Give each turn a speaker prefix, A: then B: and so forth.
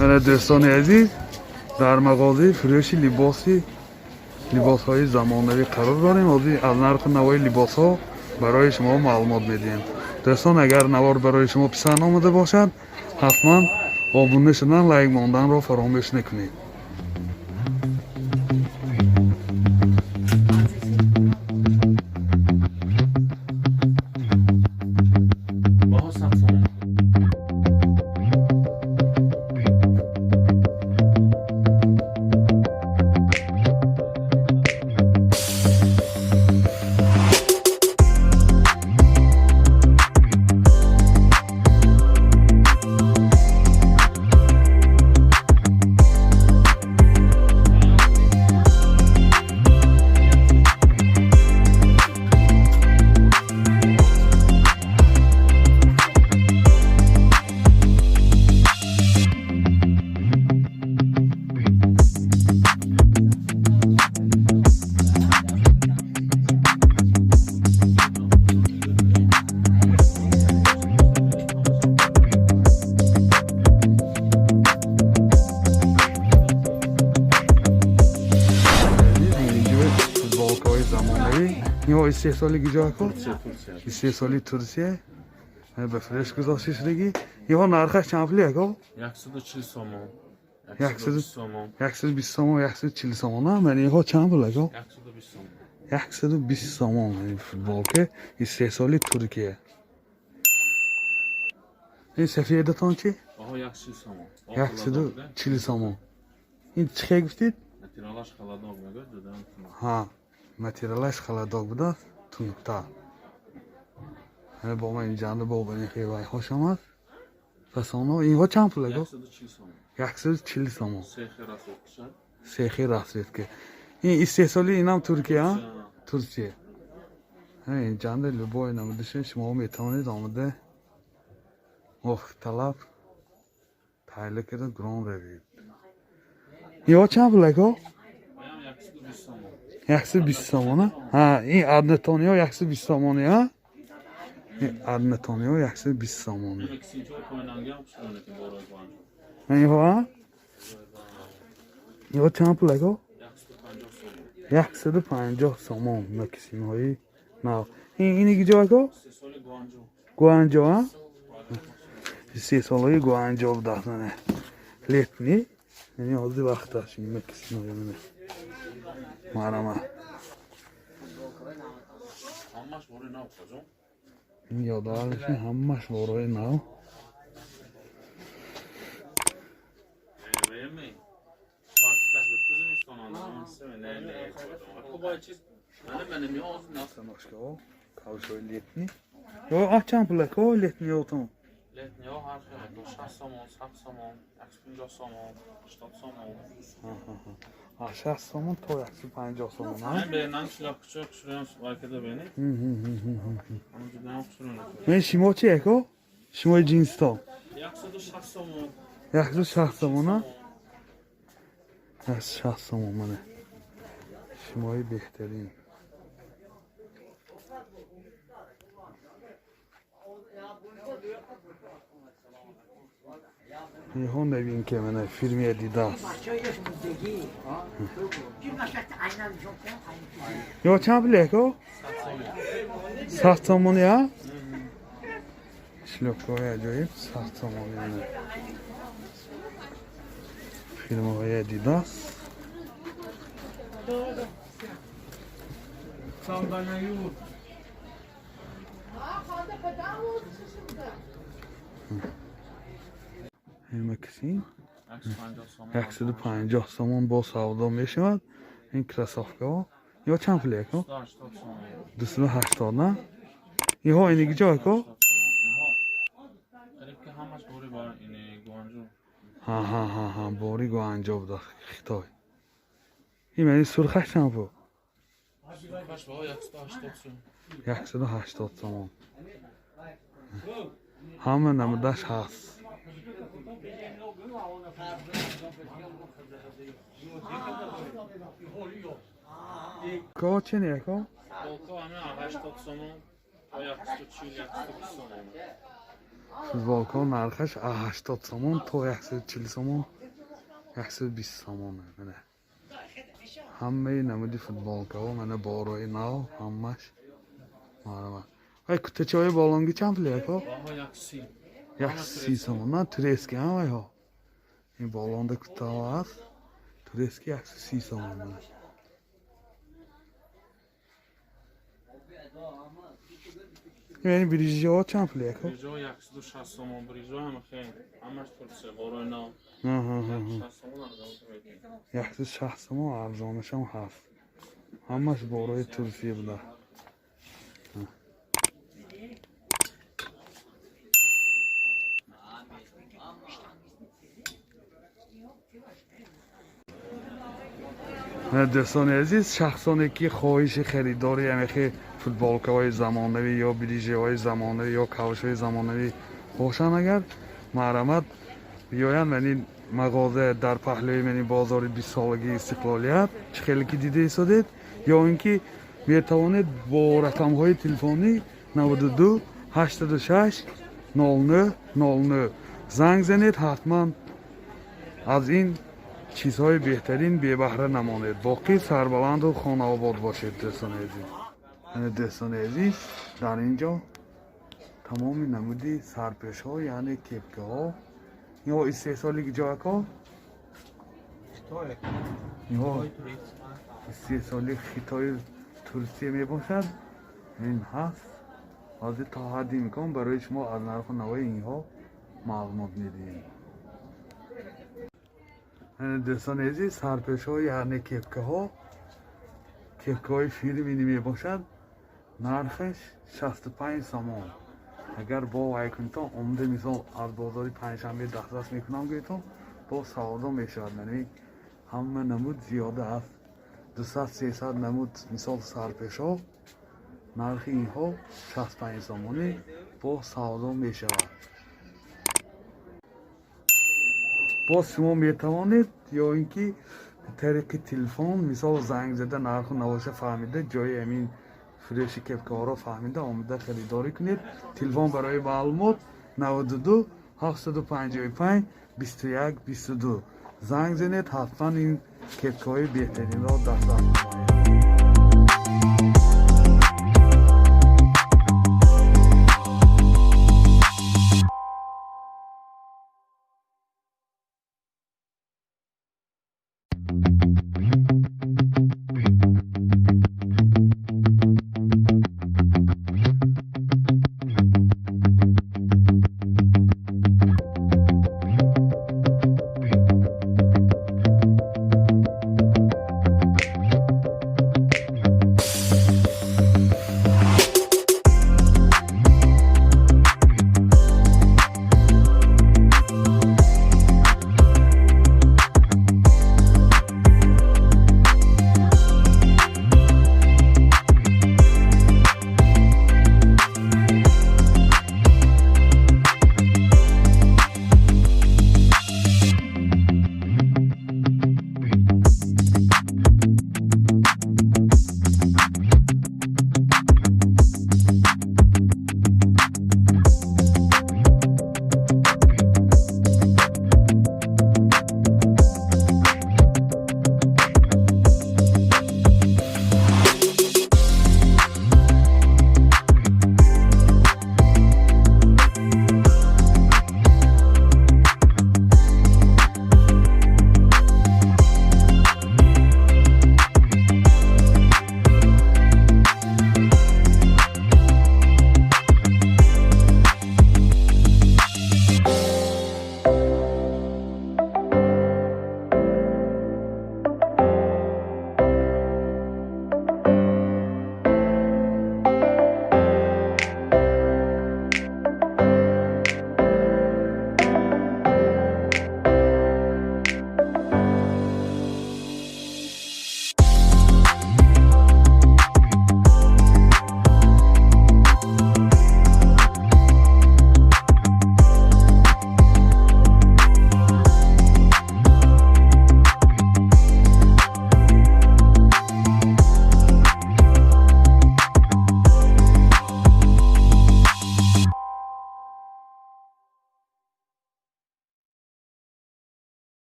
A: Дӯстони азиз, дар мағозаи фурӯши либосҳои замонавӣ қарор дорем. Ҳозир аз нарху навои либосҳо барои шумо маълумот медиҳем. Дӯстон, агар навор барои шумо писанд омада бошад, ҳатман обуна шудан, лайк монданро фаромӯш накунед. Футболкаҳои замонавӣ инҳо истеҳсоли куҷо ако? Истеҳсоли Турсия, ба фурӯш гузошта шудагӣ. Инҳо нархаш чанд пули ако?
B: 140 сомон.
A: 120 сомон, 140 сомон. Ман инҳо чанд пул ако?
B: 120 сомон.
A: 120 сомон футболка, истеҳсоли Туркия. Ин сафедатон чи?
B: 140 сомон.
A: 140 сомон. Ин чӣ хел гуфтед?
B: Материалаш холодок мегӯяд, додам.
A: Ҳа, материалаш холодок будааст, тунуктар. Бо ман инҷанда бо ба ин хелвайҳош омад. Фасоно инҳо чанд пул аго?
B: 140 сомон.
A: 140 сомон.
B: Сехи расцветка.
A: Сехи расцветка. Ин истеҳсоли инам Туркия? Турсия. Инҷанда любой намудиша шумо метавонед омада мувофиқи талаб таҳия карда гирон равед. Инҳо чанд пул аго?
B: 120 сомон.
A: 120 сомона? Ҳа, ин однотониҳо 120 сомони, ҳа? Ин однотониҳо 120 сомони. Инҳо, ҳа? Инҳо чанд пул аго? 150 сомон мокасинҳои нав. Ин ини куҷо аго? Гуанҷо, ҳа? Истеҳсолҳои Гуанҷо будааст, мана. Летний, яъне ҳозир вақташ ин мокасинҳои мана. Марама.
B: Ҳамаш бори нав, хоҷон.
A: Ин ёдовар ҳамаш борои нав. Ножкаҳо, кавшҳои летний. Ё а чанд пул ако летний отон?
B: Летний ҳар хел 60 сомон, 100 сомон, 150 сомон, 80 сомон.
A: 60 сомон то 150 сомон, ҳа?
B: Ман бернам шляпкача хушроям вайкада бени. Ҳам ҷудам хушроям.
A: Мен шимо чи ако? Шимои ҷинсто.
B: 160 сомон.
A: 160 сомон, ҳа? 160 сомон мана. Шимои беҳтарин. Инҳо навин ки мана фирми Адидас. Ё чанд пул ако? 100 сомони, ҳа? Шлёпкаҳои аҷоиб 100 сомони мана. Фирмаҳои Адидас. Ин мокасин 150 сомон бо савдо мешавад. Ин кроссовкаҳо ё чанд пул ако?
B: 280 сомон.
A: 280, на? Инҳо ини куҷо ако?
B: Ҳамаш бори бар ини Гуанҷо.
A: Ҳа ҳа ҳа ҳа, бори Гуанҷо буда, Хитой. Ин мани сурхаш чанд пул?
B: Сурхаш бо 180 сом.
A: 180 сомон. Ҳама намудаш ҳаст. Ко чини ако?
B: Болко ҳами 80 сомон то 140, 120 сомон.
A: Футболкаҳо нархаш 80 сомон то 140 сомон, 120 сомон. Мана ҳамаи намуди футболкаҳо, мана борои нав ҳамаш марҳамат. Ай кутачаҳои болонги чанд пул, яко?
B: Баҳо 130.
A: 130 сомон. На, турецкий ҳам вайҳо. Ин болонда кутаҳо ҳаст, турецкий, 130 сомон, мана. Ин брижиҳо чанд пул, яко?
B: Брижо 160 сомон, брижо ҳам хел. Ҳамаш Турция, борои нав. 160 сомон арзон медиҳем.
A: 160 сомон арзонашам ҳаст. Ҳамаш борои Турсия буда. Дӯстони азиз, шахсоне ки хоҳиши харидори ҳамихи футболкаҳои замонавӣ ё брижаҳои замонавӣ ё кавшҳои замонавӣ бошанд, агар марҳамат биёянд мани мағоза дар паҳлӯи мани бозори бистсолагии истиқлолият, чӣ хеле ки дида истодед, ё ин ки метавонед бо рақамҳои телефонӣ 92 86 09 09 занг занед. Ҳатман аз ин чизҳои беҳтарин бебаҳра намонед. Боқӣ сарбаланду хонаобод бошед, дӯстони азиз. Дӯстони азиз, дар ин ҷо тамоми намуди сарпешҳо, яъне кепкаҳо. Инҳо истеҳсоли ҷояко? Инҳо истеҳсоли Хитою Турсия мебошад. Ин ҳаст. Ҳозир то ҳадди имкон барои шумо аз нарху навои инҳо маълумот медиҳем. Дӯстони азиз, сарпешҳо, яъне кепкаҳо, кепкаҳои фирмини мебошад, нархаш 65 сомон. Агар бо вай кунитон, омда, мисол, аз бозори панҷшанбе дастрас мекунам гӯятон, бо савдо мешавад. Яъне ҳама намуд зиёда аст, 200 300 намуд, мисол, сарпешҳо, нархи инҳо 65 сомонӣ, бо савдо мешавад. Боз шумо метавонед ё ин ки тариқи телефон, мисол, занг зада, нарху навоша фаҳмида, ҷои ҳамин фурӯши кепкаҳоро фаҳмида, омада харидорӣ кунед. Телефон барои маълумот 92 755 21 22 занг занед. Ҳатман ин кепкаҳои беҳтаринро дастрас намоед.